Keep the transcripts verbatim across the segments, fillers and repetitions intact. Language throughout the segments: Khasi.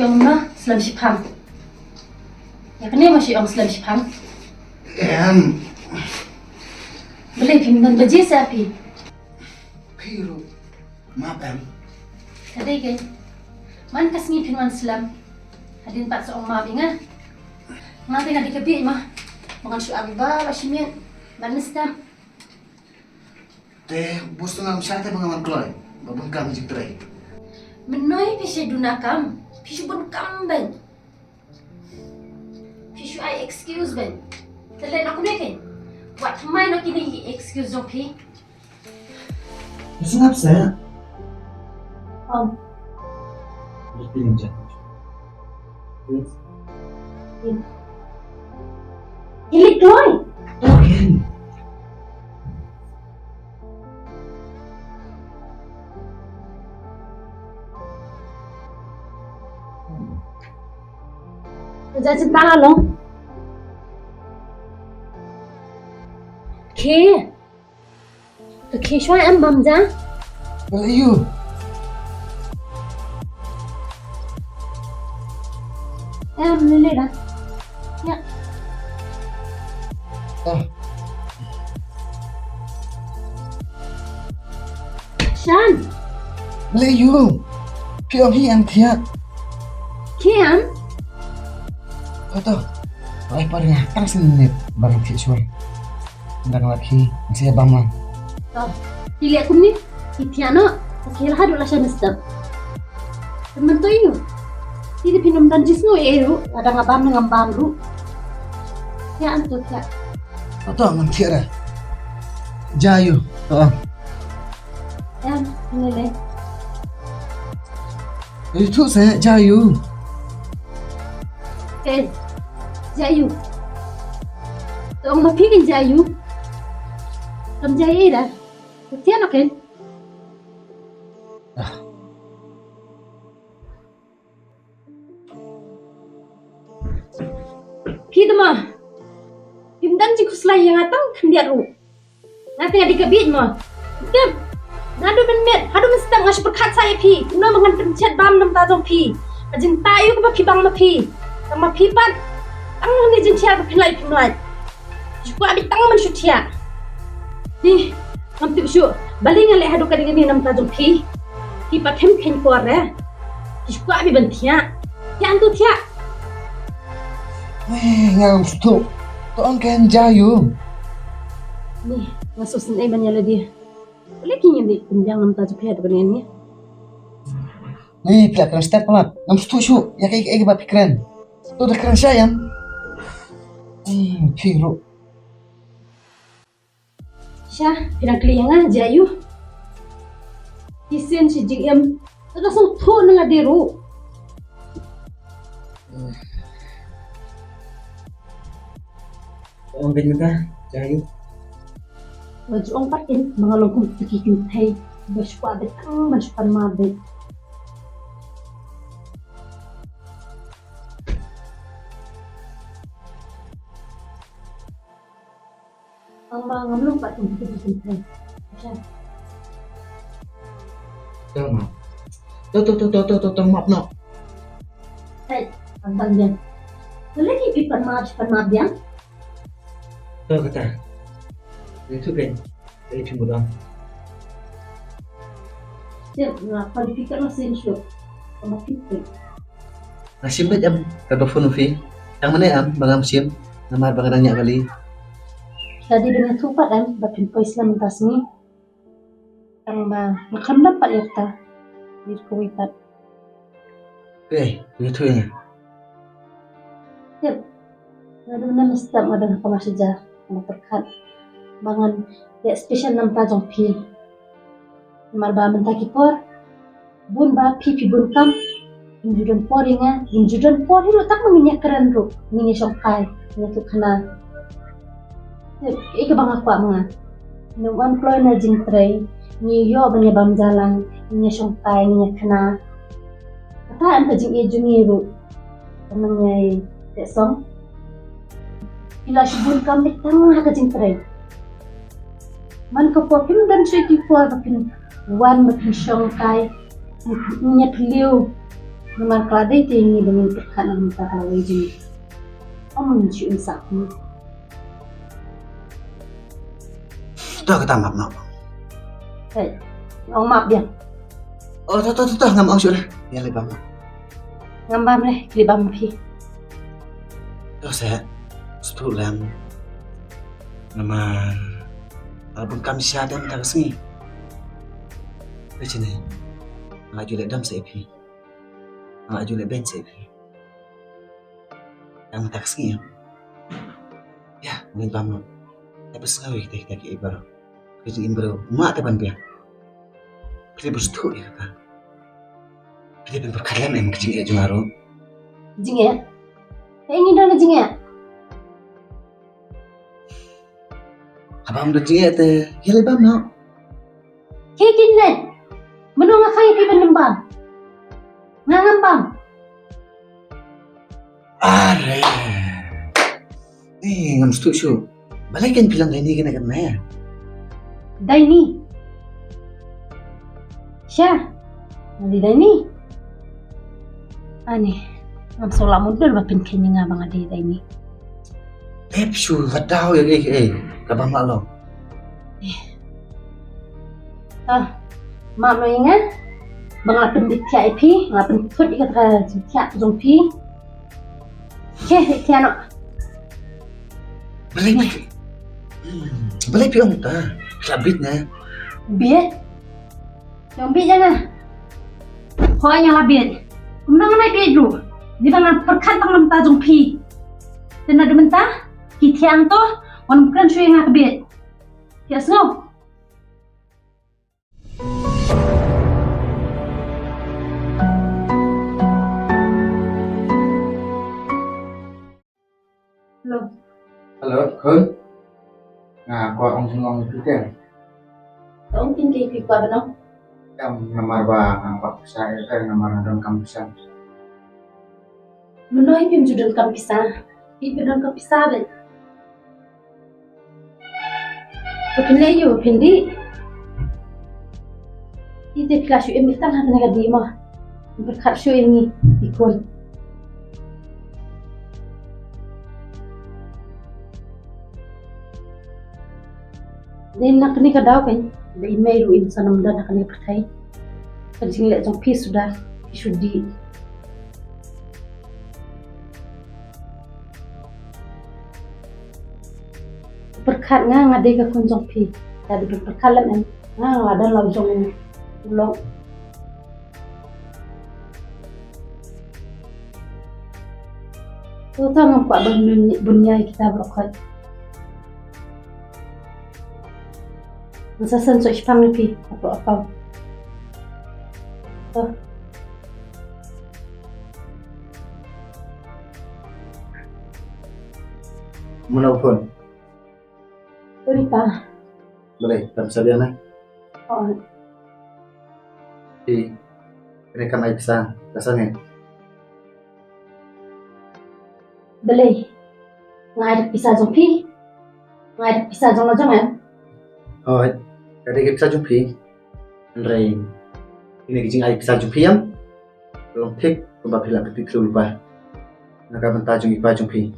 Ong ma slem shiphang. Ïa kane ma shi ong slem shiphang. Em. Balei phim don baje sa phi? Phi ruh map em. Ka dei keiñ. Man ka sngi phin wan slem. Hadien pat sa ong map ïa nga. Nga te nga dei ka bieit ma. Ma ngan shu ap ba ba shimet. Ban stem. Te bus tu ngam sha te ba nga wan kloi ba bun kam jingtrei. Mynno phi shu duna kam, phi shu bun kam beiñ. Phi shu ai excuse beiñ. Te leh noh kumne keiñ. Wat thymmai noh kine ki excuse jong phi. Sngap sa. Om. Yes. Ilik kloi. Token. Ka ja chin tala long. Ke. Ka khie shuwa em bam ja. Ayu. Em lele da. Ya. Ah. Shan. Lele yu. Phi ong hi em thiah. Khie em. Ato. Ai par nga tang sen minit baru khie shuwa. Ndang laki, ngi sa bam lang. To, phi leh kumne, phi thiah noh, phi la haduh la shan step. Te mynta ïoh. Te phin ym don jisngew ei ruh, lada nga bam ne ngam bam ruh. Thiah to thiah. To, to, ngan thiah re. Ja ïoh, to. Em, ne le. Ïathuh sa, ja ïoh. Ken, ja ïoh. To ong ma phi ken ja ïoh. Kam ja ïoh da. To thiah noh ken. Ah. Phi te ma. Phim don jingkhuslai ïa nga tang khyndiat ruh. Nga te nga dei ka bieit mo. Tip. Naduh mynmiet haduh mynstep nga shu pyrkhat sa ïa phi. Kumno ma ngan pynchet bam na bynta jong phi. Ka jingtah ïa kaba phi bang ma phi. Tang ma phi pat. Tang ne jingthiah ba phi lait phim lait. Shu kwah beit tang ban shu thiah. Ni, ngam tip shuh balei nga leh haduh katne katne na bynta jong phi. Phi pat phim kheiñ por re. Shu kwah beit ban thiah. Thiah to thiah. Eh, ngam sngewthuh. To ong ken ja ïoh. Ni, nga sngewsynei ban ïa lade. Balei ki ngin dei pynbiang na bynta jong phi haduh katne katne. Ni, phi la kren step palat. Ngam sngewthuh shuh ïa kaei kaei kaba phi kren. To da kren sha ïam. Ni, phi ruh. Sha, phi dang kylli ïa nga, ja ïoh. Ki sien shi jingim. To da sngewthuh na lade ruh. Ong beit mynta, ja ïoh. Ba ju ong pat in, ba nga long kum ki kynthei ba shu kwah beit tang ban shu pan map beit. Tang ba ngam long pat kum ki kynthei. To map. To to to to to to map noh. Hei, tang tang biang. Balei ki pan map, pan map biang? To kata. Ïathuh kein. Balei phim mudam? Tip, nga qualified ka la sien shuh. Ka ma fit peit. Nga shim beit em kaba phone u phi. Tang mynne em ba ngam shim namar ba nga dang ñiah kali. Lada dei ban ïathuh pat em ba phin poi slem mynta sngi. Tang ba nga khlem dap pat ïa kata. Dei kawei pat. Phi ïathuh ïa nga. Tip, naduh mynne mynstep nga don ha ka mar sha jar, nga pyrkhat ba ngan leh special na bynta jong phi. Namar ba mynta ki por bun ba phi phi bun kam, ngim ju don por ïa nga, ngim ju don por hi ruh tang ba ngin ïakren ruh, ngin ïashongkai, ngin ïathuhkhana. Tip, kaei kaba nga kwah ma nga. Ngin wan kloi na jingtrei, ngin ïoh ban ïa bam ja lang, ngin ïashongkai, ngin ïakhana. Kata em ka jingïeit jong ngi ruh. Ka nang ïai teh song. Phi la shu bun kam beit tang ha ka jingtrei. Man ka por phim don shuh ki por ba phin wan ba phin shongkai. Ngin ïatylli. Namar ka la dei te ngi ba ngin pyrkhat na ka bynta ka lawei jong ngi. Ym shu im sah kumno. To kata map noh. Hei, nga ong map biang. Oh, to, to, to, to, ngam ong shuh leh. Ïa leh bam. Ngam bam leh, ki leh bam phi. To seh, sngewthuh lem. Namar nga la bun kam shisha te mynta ka sngi. Te shane nga la ju leh dam seh ïa phi. Nga la ju leh beiñ seh ïa phi. Tang mynta ka sngi ïa. Ïa, ngin bam noh. Te pynsngew ïa kita kita kiei baroh. Ka jingim briew mah te ban biang. Phi dei ban sngewthuh ïa kata. Phi dei ban pyrkhat lem em ka jingeh jong nga ruh. Jingeh? Kaei ngi don ka jingeh? Haba ym don jingeh te ïa leh bam noh. Ki kin leh. Mano nga khang ïa phi ban leh bam? Nga ngam bam. Are. Eh, ngam sngewthuh shuh. Balei kein phi long daini kane kane? Daini? Sha. Nga dei daini. Ani, ngam sngewlah mutdur ba phin kheiñ ïa nga ba nga dei daini. Tip shuh, la daw ïa ei ei kaba nga long. Eh. Ah, map noh ïa nga. Ba nga la pyndit thiah ïa phi, nga la pynthut ïa kata ka jingthiah jong phi. Che, thiah noh. Balei phi? Hmm, balei phi ong ta? Phi la bit ne? Bit? Ïa ong bit ïa nga. Hooid nga la bit. Kumno nga la bit ruh? Dei ba nga pyrkhat tang na bynta jong phi. Te naduh mynta ki thiang to, wan kren shuh ïa nga ka bit. Ïa sngew. Hello. Hello, khun. Nga kwah ong jingong ïa phi te. Ong phin, kaei phi kwah ban ong? Em, namar ba nga kwah pisa ïa phi, namar nga donkam pisa. Mynno ïa phim ju donkam pisa? Phi phi donkam pisa beit. Ba phin leh ïa u phin dih. Ite phi la shu im tang ha kane ka dih mo. Pyrkhat shuh ïa ngi i khun. Dei na kane ka daw kan ba i mei ruh in sa nym don ha kane ka pyrthei. Ka jingleh jong phi suda phi shu dih. Pyrkhat nga, nga dei ka khun jong phi. Ka dei pyrkhat lem em. Nga nga la don la jong u long. To ta ngam kwah ban bun ïa kita baroh khoit. Nga sa send shuh shiphang ïa phi hapoh account. To. Mano u phone? Rita. Balei, tam sa biang na? Oh. Phi, kane kam ai pisa, ka sangeh. Balei? Nga ai da ka pisa jong phi? Nga ai da ka pisa jong la jong em? Hooid, ka dei ka pisa jong phi. Hynrei kine ki jingai pisa jong phi em? Long thik kumba phi la pyntip thlu lypa na ka bynta jong i pa jong phi.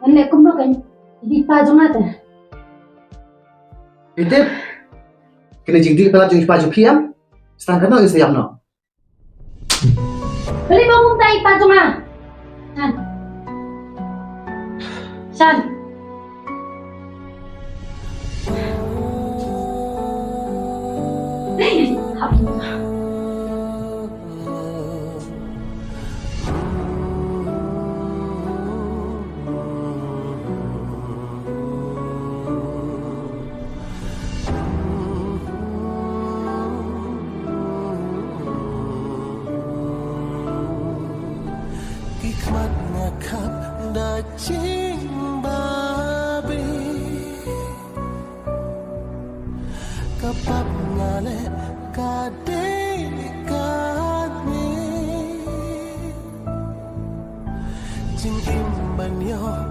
Ngan leh kumno kein? I dei i pa jong nga te. Phi tip kine jingdih palat jong i pa jong phi em? Sa tang katno ngin sa ïap noh. Balei ba ym tip i pa jong nga? Shan. Shan. Hei, hap. Ki khmat nga khap da jingbabe. Ka pap nga leh ka dei ka dei. Jingim ban ïoh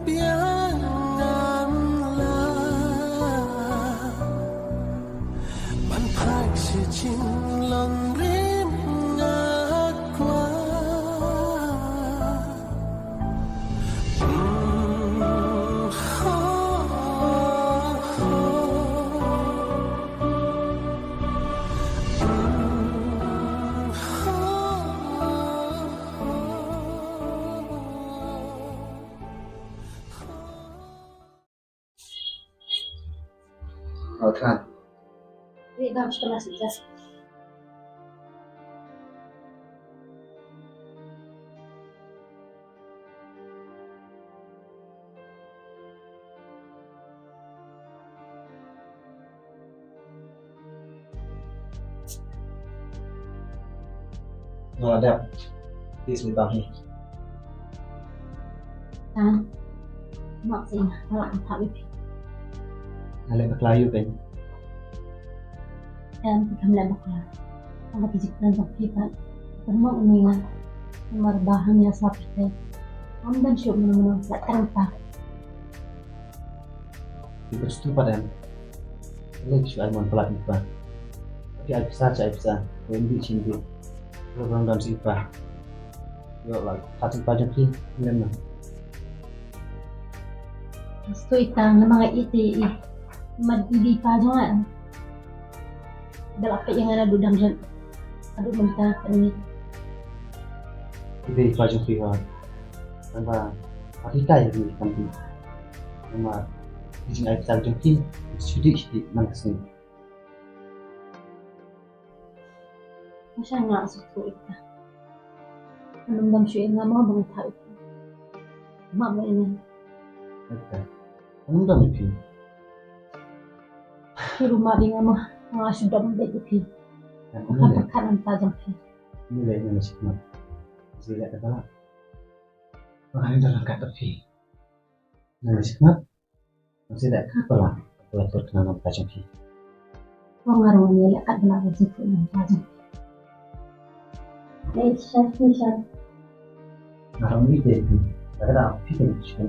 biang ngan lah ban phai sha jinglong ri. Nga thrang. Wei dang shu kena sih jas. Nga la dep. Please, ni bang hi. Tang. Mak sih, nga la thap ip. Nga la bakla yu pen. Em, phi kham leh bakla. Haba ki jingkren jong phi pat, pynmong ïa nga. Namar ba hangne sha phi te, ngam don shuh mano mano sa tang ta. Phi ba stu pat em. Leh shu ai mon palat ïa phi. Phi ai pisa, cha ai pisa. Ko ïa dih shin dih. Ko ïa dam sih phi. Ïoh la, ka sih phi jong phi. Lem na. Sngewthuh ïa nga, namar nga ïeit ïa i. Namar i dei i pa jong nga. Ba la peit ïa nga naduh dang rit haduh mynta kane. I dei i pa jong phi wat. Tang ba phi tai ïa phi kam phi. Namar i jingai pisa jong phi shu dih shu dih man ka sngi. Nga sha nga suk suk ita. Nang dam shu ïa nga mo ba nga thap ita. Map mo ïa nga. Ita. Nang dam ïa phi. Phi ruh map ïa nga mo. Nga shu dom beit ïa phi. Nga pyrkhat nangta jong phi. Ni leh nga shu map. Shu leh kata lah. Nga dang kat phi. Nga shu map. Nga shu leh kat pala. Pala tur kena nangta jong phi. Ong nga ruh ngi leh kat pala ba jingkhuid nangta jong phi. Ei, Shan, ei, Shan. Nga ruh ngi te phi. Lada phi te phi.